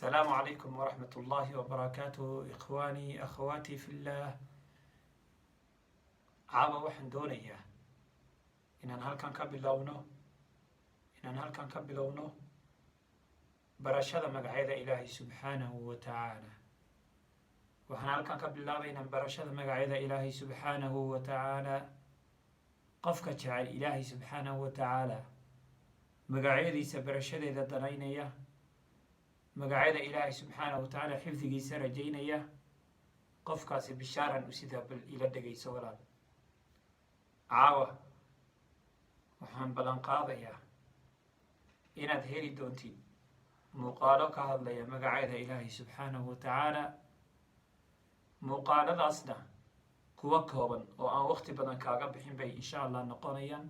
السلام عليكم ورحمة الله وبركاته، إخواني أخواتي في الله. Caawa waxaan doonayaa inaan halkan ka bilowno barashada magacyada Ilaahay subxaanahu wa tacaala. Waxaan halkan ka bilaabaynaa barashada magacyada Ilaahay subxaanahu wa tacaala. Qofka jecel Ilaahay subxaanahu wa tacaala, magacyadiisa barashadeeda danaynaya, magacyada Ilaahay subxaanahu wa tacaala xifdigiisa rajaynaya, qofkaasi bishaaran u sidaa. Bal ila dhegayso, walaal. Caawa waxaan ballan qaadayaa inaad heli doontid muuqaalo ka hadlaya magacyada Ilaahay subxaanahu wa tacaala. Muuqaaladaasna kuwa kooban oo aan waqti badan kaaga bixin bay insha Allah noqonayaan.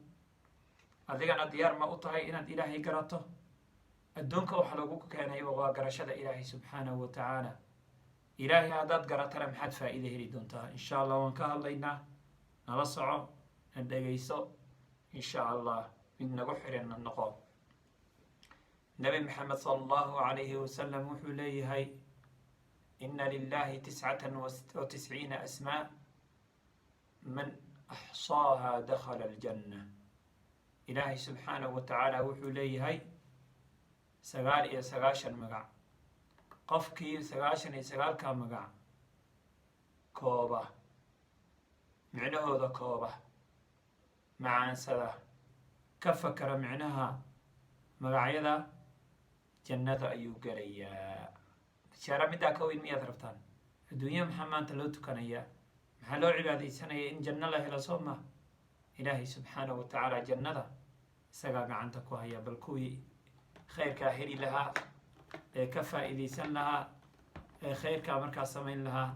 Adigana diyaar ma u tahay inaad Ilaahay garato? Adduunka waxa lagu keenayba waa garashada Ilaahay subxaanahu wa tacaala. Ilaahay haddaad garatana, maxaad faa'iida heli doontaa? Insha Allah waan ka hadlaynaa. Nala soco, na dhegayso, insha Allah mid nagu xiranna noqo. Nabi Maxamed sala allahu calayhi wasalam wuxuu leeyahay: "إن لله 99 أسماء، من أحصاها دخل الجنة." Ilaahay subxaanahu wa tacaala wuxuu leeyahay 99 magac. Qofkii 99-ka magac kooba, micnahooda kooba, macaansada, ka fakara micnaha magacyada, jannada ayuu gelayaa. Bishaara middaa ka weyn miyaad rabtaan? Adduunya maxaa maanta loo tukanayaa? Maxaa loo cibaadaysanaya? In janno la helo, soo ma? Ilaahay subxaanahu wa tacaala jannada isagaa gacanta ku haya. Bal kuwii khayrkaa heli lahaa ee ka faa'iidaysan lahaa ee khayrkaa markaa samayn lahaa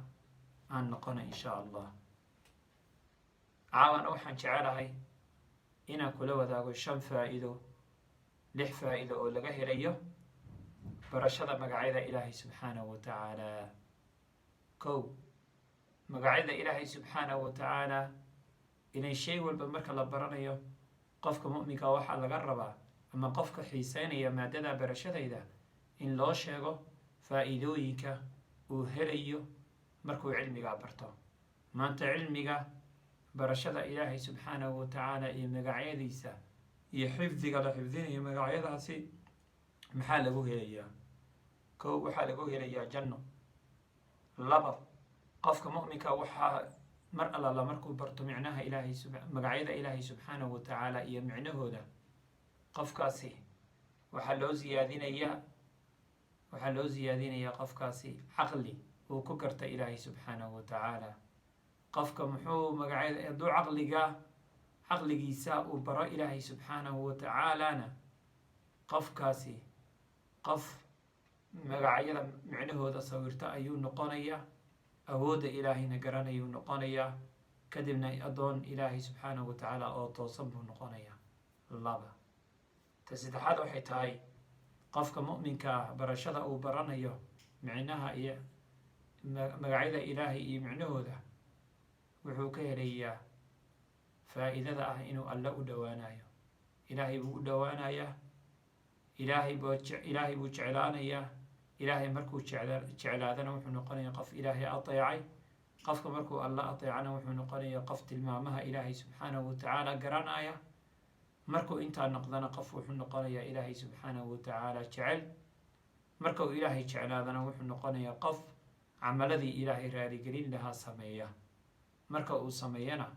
aan noqona, insha Allah. Caawana waxaan jecelahay inaan kula wadaago shan faa'iido, lix faa'iido oo laga helayo barashada magacyada Ilaahay subxaanahu wa tacaala. Kow, magacyada Ilaahay subxaanahu wa tacaala inay shay walba marka la baranayo, qofka mu'minka waxaa laga rabaa ama qofka xiiseynaya maadada barashadayda in loo sheego faa'iidooyinka uu helayo markuu cilmigaa barto. Maanta cilmiga barashada Ilaahay subxaanahu wa tacaala iyo magacyadiisa iyo xifdiga la xifdinayo magacyadaasi, maxaa lagu helayaa? Kow, waxaa lagu helayaa janno. Laba, qofka mu'minka waxaa mar allala markuu barto micnaha Ilaahay, magacyada Ilaahay subxaanahu wa tacaala iyo micnahooda, qofkaasi waxaa loo siyaadinayaa qofkaasi caqli uu ku garta Ilaahay subxaanahu wa tacaala. Qofka muxuu magacyada hadduu caqligiisa uu baro Ilaahay subxaanahu wa tacaalana, qofkaasi qof magacyada micnahooda sawirta ayuu noqonayaa, awoodda Ilaahayna garanayuu noqonayaa, kadibna addoon Ilaahay subxaanahu wa tacaala oo toosan buu noqonayaa. Laba, ta saddexaad waxay tahay, qofka mu'minka ah barashada uu baranayo micnaha iyo magacyada Ilaahay iyo micnahooda, wuxuu ka helayaa faa'iidada ah inuu Alle u dhowaanayo. Ilaahay buu u dhowaanayaa, Ilaahay buu jeclaanayaa. Ilaahay markuu jeclaadana, wuxuu noqonayaa qof Ilaahay ateecay. Qofka markuu Alla ateecana, wuxuu noqonayaa qof tilmaamaha Ilaahay subxaanahu wa tacaala garanaya. Markuu intaa noqdana, qof wuxuu noqonayaa Ilaahay subxaanahu wa tacaala jecel. Marka uu Ilaahay jeclaadana, wuxuu noqonayaa qof camaladii Ilaahay raaligelin lahaa sameeya. Marka uu sameeyana,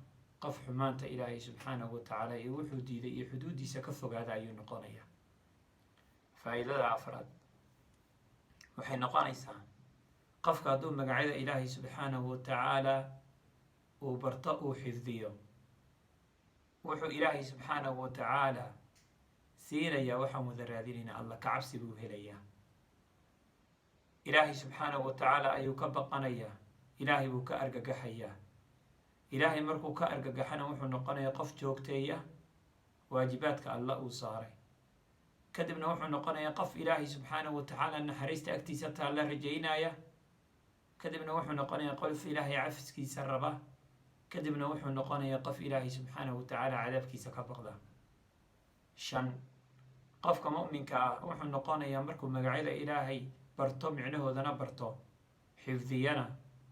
qof xumaanta Ilaahay subxaanahu wa tacaala iyo wuxuu diiday iyo xuduuddiisa ka fogaada ayuu noqonayaa. Faa'iidada afraad waxay noqonaysaa, qofka hadduu magacyada Ilaahay subxaanahu wa tacaala uu barto, uu xifdiyo, wuxuu Ilaahay subxaanahu wa tacaala siinayaa waxaan wada raadinaynaa: Alla ka cabsi buu helayaa. Ilaahay subxaanahu wa tacaala ayuu ka baqanayaa, Ilaahay buu ka argagaxayaa. Ilaahay markuu ka argagaxana, wuxuu noqonayaa qof joogteeya waajibaadka Alla uu saaray. Kadibna wuxuu noqonayaa qof Ilaahay subxaanahu wa tacaala naxariista agtiisa taalla rajaynaya. Kadibna wuxuu noqonayaa qof Ilaahay cafiskiisa raba. Kadibna wuxuu noqonayaa qof Ilaahay subxaanahu wa tacaala cadaabkiisa ka baqda. Shan, qofka mu'minka ah wuxuu noqonayaa markuu magacyada Ilaahay Barto, micnahoodana barto, xifdiyana,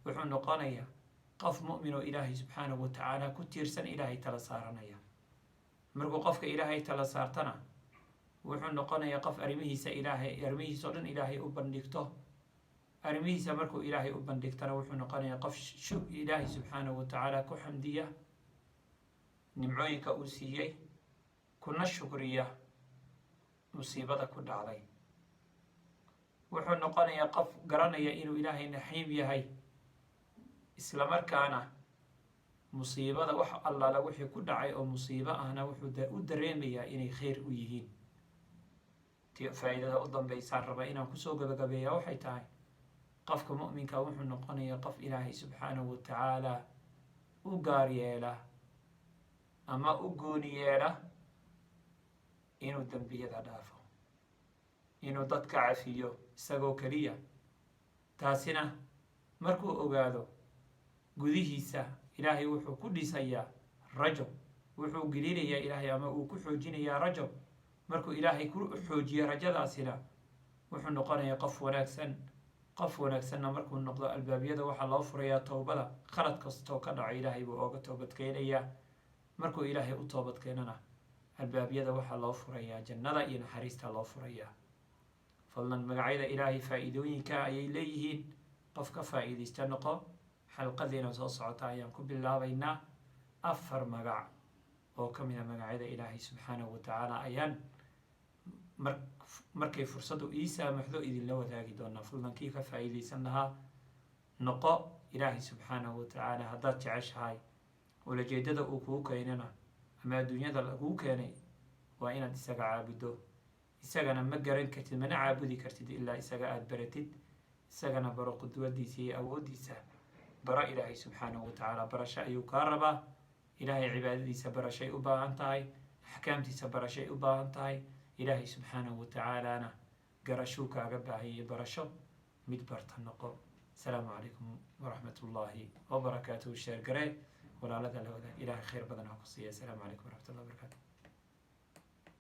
wuxuu noqonayaa qof mu'min oo Ilaahay subxaanahu wa tacaala ku tiirsan, Ilaahay tala saaranaya. Markuu qofka Ilaahay tala saartana, wuxuu noqonayaa qof arrimihiisa Ilaahay, arrimihiisa o dhan Ilaahay u bandhigto. Arrimihiisa markuu Ilaahay u bandhigtana, wuxuu noqonayaa qof Ilaahay subxaanahu wa tacaala ku xamdiya nimcooyinka uu siiyey, kuna shukriya musiibada ku dhacday. Wuxuu noqonayaa qof garanaya inuu Ilaahay raxiim yahay, isla markaana musiibada wax allaala wixii ku dhacay oo musiibo ahna wuxuu u dareemayaa inay khayr u yihiin. Faa-iidada u dambeysaan raba inaan kusoo gabagabeeya waxay tahay, qofka mu'minka wuxuu noqonayaa qof Ilaahay subxaanahu wa tacaala u gaar yeela ama u gooni yeela inuu dembiyada dhaafo, inuu dadka cafiyo isagoo keliya. Taasina markuu ogaado gudihiisa, Ilaahay wuxuu ku dhisayaa rajo, wuxuu gelinayaa Ilaahay ama uu ku xoojinayaa rajo. Markuu Ilaahay ku xoojiyo rajadaasina, wuxuu noqonayaa qof wanaagsan. Qof wanaagsanna markuu noqdo, albaabyada waxaa loo furayaa towbada. Khalad kastoo ka dhaco Ilaahay buu ooga toobadkeenayaa. Markuu Ilaahay u toobadkeenana, albaabyada waxaa loo furayaa jannada iyo naxariista loo furayaa. Fadlan, magacyada Ilaahay faa-iidooyinka ayay leeyihiin, qof ka faa-iidaysta noqo. Xalqadeena soo socota ayaan ku bilaabaynaa afar magac oo ka mid a magacyada Ilaahay subxaanahu wa tacaala ayaan markay fursaddu ii saamaxdo idinla wadaagi doonaa. Fadlan, kii ka faa-iidaysan lahaa noqo. Ilaahay subxaanahu wa tacaala haddaad jeceshahay, ulajeedada uu kuu keenana ama adduunyada laguu keenay waa inaad isaga caabuddo. Isagana ma garan kartid, mana caabudi kartid ilaa isaga aada baratid. Isagana baro, qudwadiisa iyo awooddiisa baro. Ilaahay subxaanahu wa tacaala barasho ayuu kaa rabaa. Ilaahay cibaadadiisa barashay u baahan tahay, axkaamtiisa barashay u baahan tahay. Ilaahay subxaanahu wa tacaalana garashuu kaaga baahanyay, barasho mid barta noqo. Asalaamu calaykum waraxmat ullaahi wabarakaatuhu. Share garee, walaalada la wadaag. Ilaahay khayr badan ha ku siiya. Asalaamu calaykum waraxmat ullah wabarakatu.